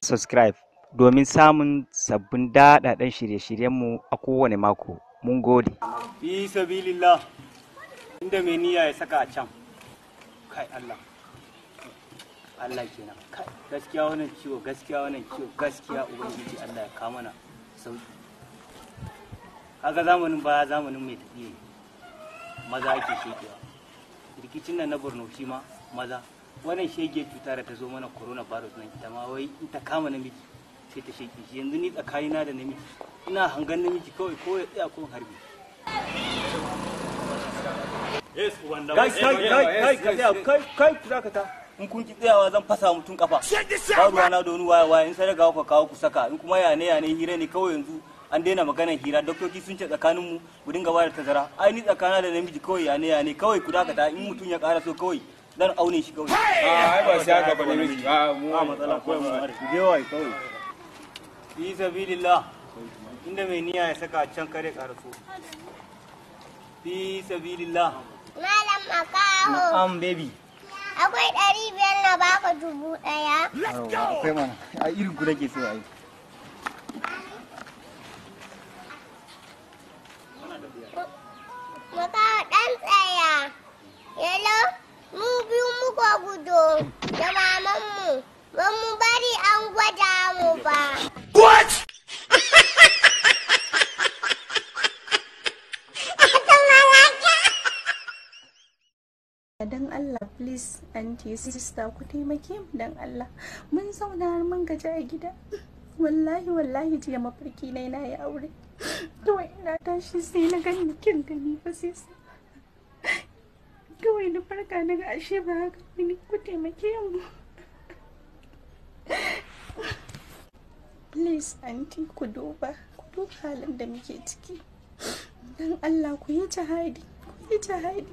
Subscribe domin samun sabbin daɗaɗɗen shirye-shiryenmu a kowane mako. Mun gode. Fi sabilillah, inda mai niyya ya saka a can. Kai Allah. Allah kenan. Kai gaskiya wannan ciwo, gaskiya wannan ciwo, gaskiya Ubangiji Allah ya kawo mana sauki. Kaga zamanin baya zamanin mai tafiye. Maza ake shekewa. Rikicin nan na Borno shi ma maza. Wannan shege cuta da ta zo mana coronavirus nan ita ma wai in ta kama namiji sai ta shege shi. Yanzu ni tsakanina da namiji ina hangan namiji kawai ko ya tsaya ko harbi. Kai kai kai kai kai kai ku dakata. In kun ki tsayawa zan fasa mutum kafa. Ba ruwa na da wani waya waya in sadaka ku kawo ku saka in kuma ya ne ya ne hira ne kawai yanzu an daina maganar hira. Doktoci sun ce tsakanin mu mu dinga bada tazara. Ai ni tsakana da namiji kawai ya ne ya ne kawai ku dakata in mutum ya ƙara so kawai dan aune shi kawai. Ai ba sai haka ba namiji. A mu ba matsala kawai mu mare. Je wai kawai. Fi sabilillah inda mai niyya ya saka can kare karaso. Fi sabilillah. Malam Makaho. Na'am baby. Akwai 500 na baka 1000. Akwai mana. A irin ku nake so ai. Makaho dan tsaya. Hello? Mu biyu muka gudo da mamanmu, ba mu bari an gwada mu ba. What? Dan Allah please aunty sister ku taimake mu dan Allah. Mun zauna har mun gaji a gida. Wallahi wallahi jiya mafarki na yi aure. Kawai ina tashi sai na gani kin gani fa sai kawai na farka na ga ashe ba haka bane. Ku taimake mu. Please aunty ku duba halin da muke ciki. Dan Allah ku yi jihadi, ku yi jihadi.